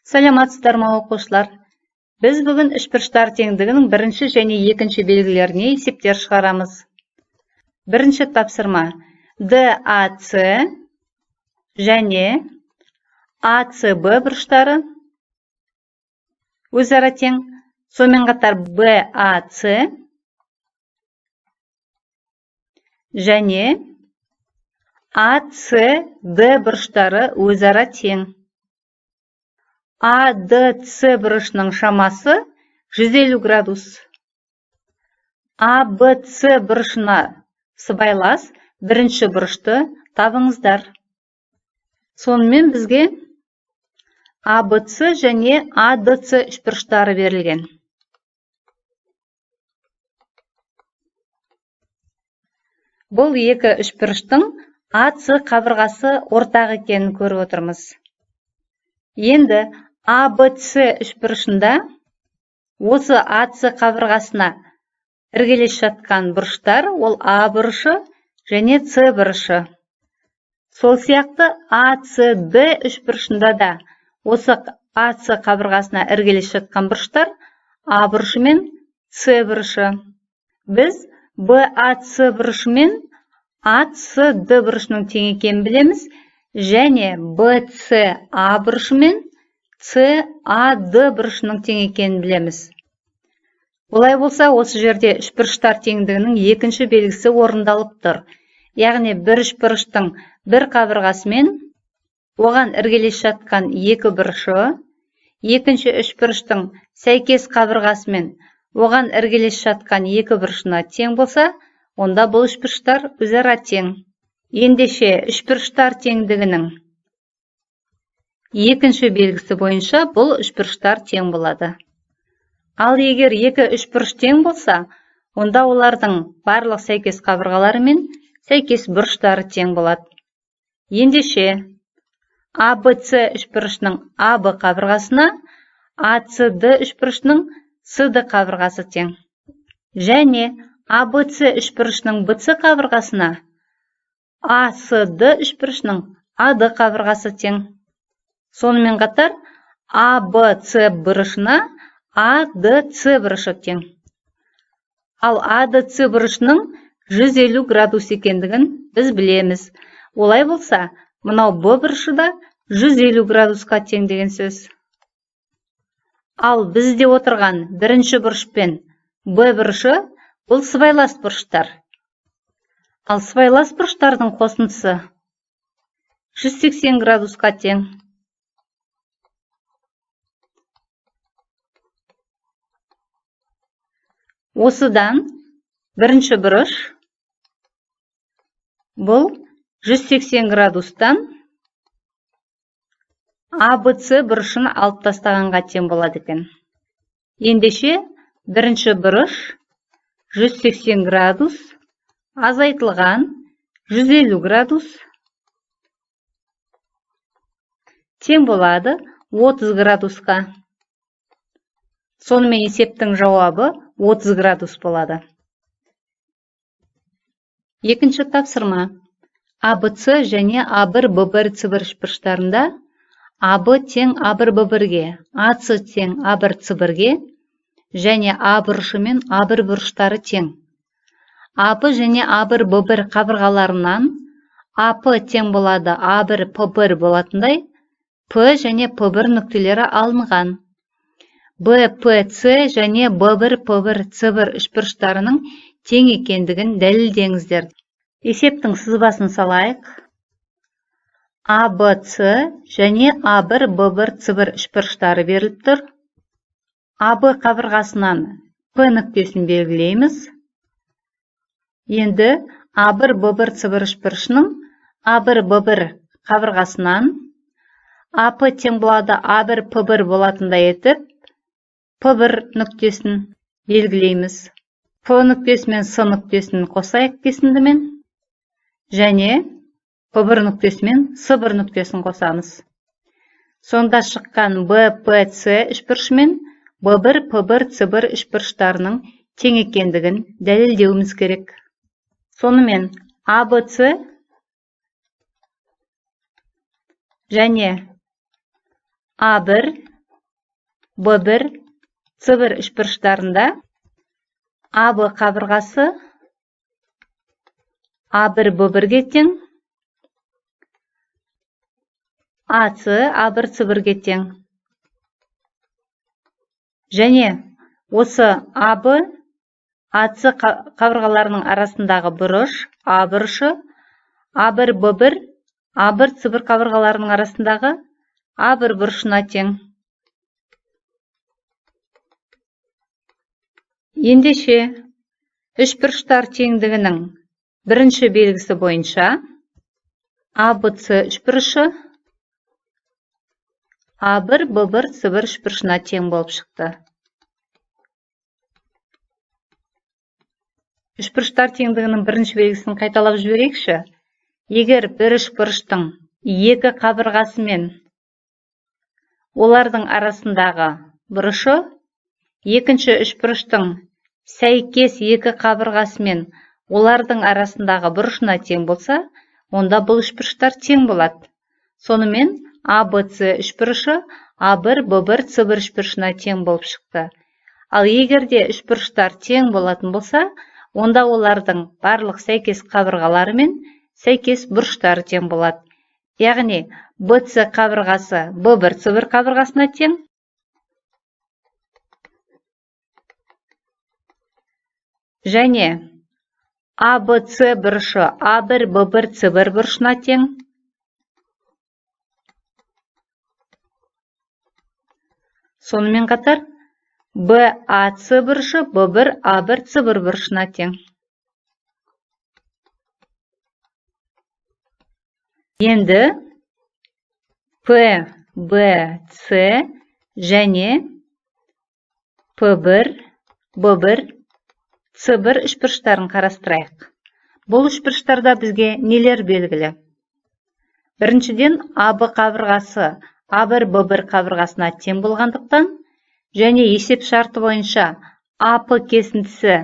Саламатсыздар ма, оқушылар? Біз бүгін үшбұрыштар теңдігінің бірінші және екінші белгілеріне есептер шығарамыз. Бірінші тапсырма. DAC және ACB бұрыштары өзара тең. Сонымен қатар BAC және ACD бұрыштары өзара тең. ADC бұрышының шамасы 150 градус. ABC бұрышына сыбайлас бірінші бұрышты табыңыздар. Сонымен бізге ABC және ADC үшбұрыштары берілген. Бұл екі үшбұрыштың AC қабырғасы ортақ екенін көріп отырмыз. Енді ABC үшбұрышында осы AC қабырғасына іргелес жатқан бұрыштар, ол А бұрышы және С бұрышы. Сол сияқты ACD үшбұрышында да осы AC қабырғасына іргелес жатқан бұрыштар А бұрышы мен С бұрышы. Біз BAC бұрышы мен ACD бұрышының тең екенін білеміз және BCA бұрышы мен CAD бұрышының тең екенін білеміз. Олай болса, осы жерде үшбұрыштар теңдігінің екінші белгісі орындалып тұр. Яғни бір үшбұрыштың бір қабырғасымен оған іргелес жатқан екі бұрышы, екінші үшбұрыштың сәйкес қабырғасымен оған іргелес жатқан екі бұрышына тең болса, онда бұл үшбұрыштар өзара тең. Ендеше үшбұрыштар теңдігінің екінші белгісі бойынша бұл үшбұрыштар тең болады. Ал егер екі үшбұрыш тең болса, онда олардың барлық сәйкес қабырғалары мен сәйкес бұрыштары тең болады. Ендеше ABC үшбұрышының AB қабырғасына ACD үшбұрышының CD қабырғасы тең. Және ABC үшбұрышының BC қабырғасына ACD үшбұрышының AD қабырғасы тең. Сонымен қатар ABC бұрышына ADC бұрышы тең. Ал ADC бұрышының 150 градус екендігін біз білеміз. Олай болса, мынау B бұрышы да 150 градусқа тең деген сөз. Ал бізде отырған бірінші бұрыш пен B бұрышы бұл сыбайлас бұрыштар. Ал сыбайлас бұрыштардың қосындысы 180 градусқа тең. Осыдан бірінші бұрыш бұл 180 градустан ABC бұрышын алып тастағанға тең болады екен. Ендеше бірінші бұрыш 180 градус азайтылған 150 градус тең болады 30 градусқа. Сонымен есептің жауабы 30 градус болады. Екінші тапсырма. ABC және A1, B1, C1 үшбұрыштарында AB тең A1, B1-ге, AC тең A1, C1-ге және А бұрышы мен A1 бұрыштары тең. AB және A1, B1 қабырғаларынан AP тең болады A1, P1 болатындай P және P1 нүктелері алынған. BPC және B1, P1, C1 үшбұрыштарының тең екендігін дәлелдеңіздер. Есептің сызбасын салайық. ABC және A1, B1, C1 үшбұрыштары беріліп тұр. AB қабырғасынан P нүктесін белгілейміз. Енді A1, B1, C1 үшбұрышының A1, B1 қабырғасынан AP тең болады A1, P1 болатындай етіп P1 нүктесін белгілейміз. P нүктесі мен С нүктесін қосайық кесіндімен және P1 нүктесі мен S1 нүктесін қосамыз. Сонда шыққан BPC үшбұрышы мен B1, P1, C1 үшбұрыштарының тең екендігін дәлелдеуіміз керек. Сонымен ABC және A1, B1, C1 үшбұрыштарында АБ қабырғасы А1 Б1-ге тең, АС А1 С1-ге тең. Және осы АБ, АС қабырғаларының арасындағы бұрыш, А бұрышы, А1 Б1, А1 С1 қабырғаларының арасындағы А1 бұрышына тең. Ендеше, үшбұрыштар теңдігінің бірінші белгісі бойынша АБЦ үшбұрышы А1 Б1 С1 үшбұрышына тең болып шықты. Үшбұрыштар теңдігінің бірінші белгісін қайталап жіберейікші. Егер бір үшбұрыштың екі қабырғасы мен олардың арасындағы бұрышы екінші үшбұрыштың сәйкес екі қабырғасы мен олардың арасындағы бұрышына тең болса, онда бұл үшбұрыштар тең болады. Сонымен АБЦ үшбұрышы А1 Б1 С1 үшбұрышына тең болып шықты. Ал егер де үшбұрыштар тең болатын болса, онда олардың барлық сәйкес қабырғалары мен сәйкес бұрыштары тең болады. Яғни БЦ қабырғасы Б1 С1 қабырғасына тең, және АБЦ бұрышы А1 Б1 С1 бұрышына тең. Сонымен қатар БАЦ бұрышы Б1 А1 С1 бұрышына тең. Енді ПБЦ және П1 Б1 С1 үшбұрыштарын қарастырайық. Бұл үшбұрыштарда бізге нелер белгілі? Біріншіден, АБ қабырғасы А1 Б1 қабырғасына тең болғандықтан және есеп шарты бойынша АП кесіндісі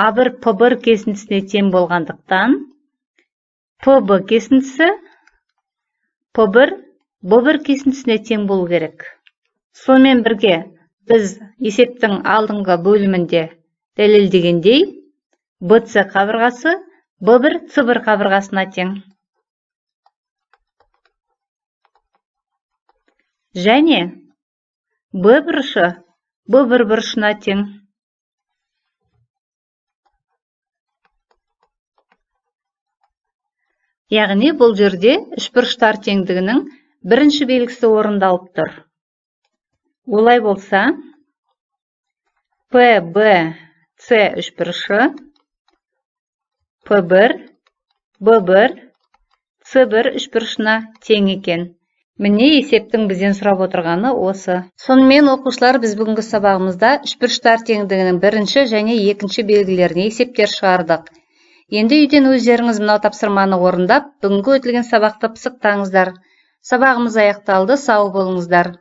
А1 П1 кесіндісіне тең болғандықтан ПБ кесіндісі П1 Б1 кесіндісіне тең болу керек. Сонымен бірге біз есептің алдыңғы бөлімінде дәлелдегендей, БЦ қабырғасы Б1 С1 қабырғасына тең. Және Б бұрышы Б1 бұрышына тең. Яғни бұл жерде үшбұрыштар теңдігінің бірінші белгісі орындалып тұр. Олай болса, ПБЦ үшбұрышы П1, Б1, С1 үшбұрышына тең екен. Міне есептің бізден сұрап отырғаны осы. Сонымен оқушылар, біз бүгінгі сабағымызда үшбұрыштар теңдігінің бірінші және екінші белгілеріне есептер шығардық. Енді үйден өздеріңіз мынау тапсырманы орындап, бүгінгі өтілген сабақты пысықтаңыздар. Сабағымыз аяқталды, сау болыңыздар.